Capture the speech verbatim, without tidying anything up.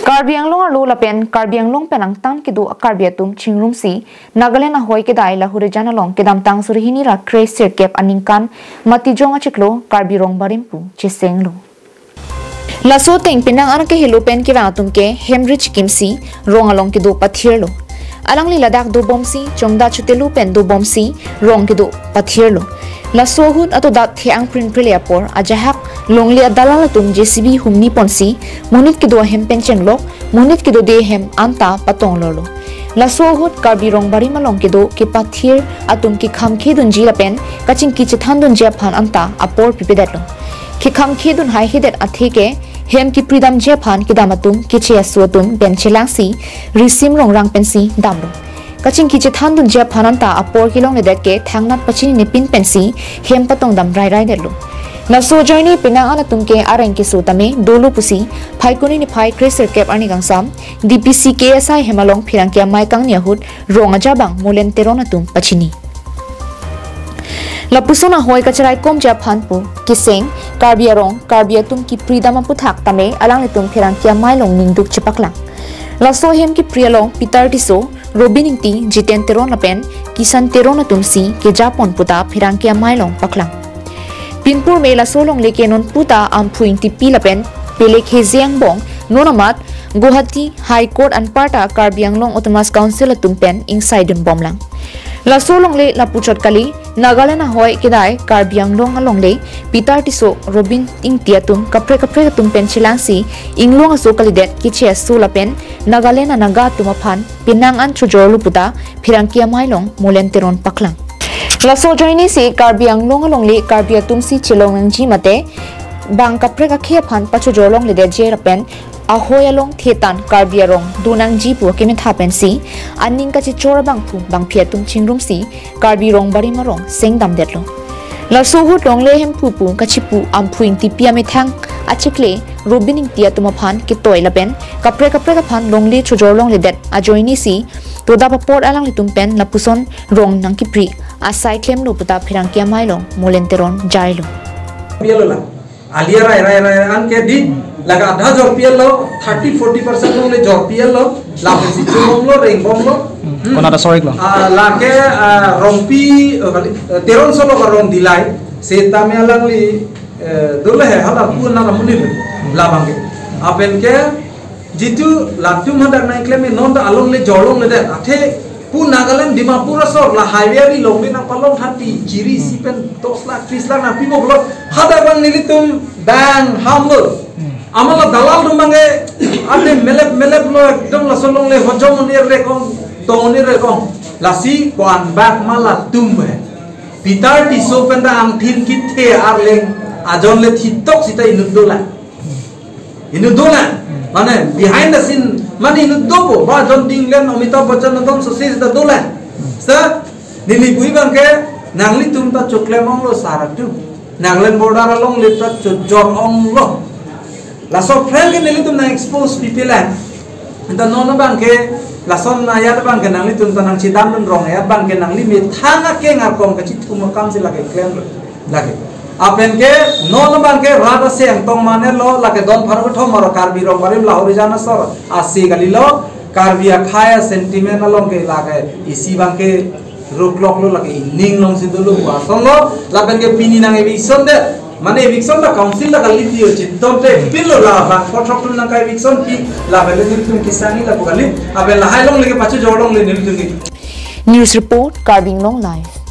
Karbi Anglong arlo lapen Karbi Anglong pen angtan kedo Karbi atum chingrumsi Nagaland ahoi kedai Lahorijan along kedamtang suri hini ra kre sirkep aningkan Matijong achiklo Karbi Rongbarim pu chesenglo. Laso ateng penang an kehelo pen kevang atum ke hem ri chikimsi rong along kedo pathirlo. Alangli ladak dobomsi chongda chotelo pen dobomsi rong kedo pathirlo. Laso ahut atodat the-ang prinpri apor ajahak longle adalal atum J C B humni ponsi monit kedo ahem pen chenglok, monit kedode ahem anta patong lorlo. Laso ahut Karbi Rongbarim along kedo kepathir atum kekham khedunji lapen kachingki chethandunji aphan anta apor pipedetlo. Kekham khedun haihedet athe ke hem kipridamji aphan kedam atum keche aso atum pen chelangsi risim rongrang pensi damlo. Kachingki chethandunji aphan anta apor kelongledet ke thangnat pachini nepin pensi hem patongdam rairaidetlo. Laso ajoine penang an atum ke areng keso tame dolo pusi Phaikuni niphai kre sirkep arni kangsam D P C K S I hem along pherangke amei kangni ahut rong ajabang Molen Teron atum pachini. Lapuson ahoi kacharaikomji aphan pu keseng Karbi arong Karbi atum kipridam aputhak tame alanglitum pherangke amei along ningduk chepaklang. Laso ahem kipri along Peter Tisso, Robin Ingti, Jiten Teron lapen Kisan Teron atumsi kejapon puta pherangke amei along paklang. Pinpur me laso longle ke non puta Amphu Ingtipi lapen Pelek Heze angbong non amat Guwahati High Court anparta Karbi Anglong Autonomous Council atum pen ingsaidunbomlang. Laso longle lapuchot kali, Nagaland ahoi kedai Karbi Anglong alongle Peter Tisso, Robin Ingti atum kaprek kaprek atum pen chelangsi inglong aso kalidet keche aso lapen Nagaland anaga atum aphan penang an chojorlo puta pherangke amei along Molen Teron paklang. Laso ajoinesi Karbi Anglong alongle Karbi atumsi chelong nangji mate bang kaprek akhei aphan pachojor longledetji lapen ahoi along thetan Karbi arong do nangji pu kemetha pensi aning kachechor abangphu bangphi atum chingrumsi Karbi Rongbarim arong sengdamdetlo. Laso ahut longle hemphu pu kachipu Amphu Ingtipi amethang achikle Robin Ingti atum aphan ketoi lapen kaprek kaprek aphan longle chojor longledet ajoinesi todap apor alanglitum pen lapuson rong nangkipri asai klemlo puta pherangke amei along Molen Teron jailo. Pialo la. Alia rai rai rai an ke di laga adha jor pialo, thirty forty percent longle jor pialo, lapensi chubomlo, rengbomlo. Hmm. Konat asorik lo? Ah, lake, ah, rongpi, eh, kali, eh, Teron solo ka rong dilai, setame alangli, eh, dole he, hala pu na kamunil, labang ke. Apen ke, jitu latum hadak nangklem non ta alongle jorlongledet. Athe pu Nagaland Dimapur asor la highway ari longle nangpalong thati chiri isi pen dos lakh tris lakh nangpibomlo. Hadak abang nelitum dang hamlo. Amala dalal atum abang ke ate melep melep lo ekdom laso longle hojom unir rekong tong unir rekong. Lasi ko-an bak ma latum he. Peter Tisso pen ta angthin kithe arleng ajon le thitok sita inut dolang. Inut dolang. Mane behind the scene, mane inut dopo, ba John Dinglen, Amitabh Bachchan, Nadon Sose sita dolang. Sa, neli pu abang ke, nanglitum ta choklem onglo sar atum. Nagaland border alongle ta chojor onglo. Laso aphrang ke nelitum nang expose pipelang. Anta non abang ke, lason ayat abang ke nanglitum ta nangchedamdun rong ayat abang ke nangli methang akeng akong kachithum akamsi lake klemlo. Lake. Apen ke non abang ke rat ase angtong mane lo lake don pharo kethom aro Karbi Rongbarim Lahorijan asor ase kalilo Karbi akhei sentiment along ke lake isi abang ke ruklok lo lake ining alongsi dolo asong lo lapen ke pini nang eviction det mane eviction ta council ta kali dio chitom te pilo labang kothok tum nang ka eviction pi lapen le tum kisang ni lapu kali apen lahai longle ke pachojor longle nelitum ke. News report, Karbi Anglong Live.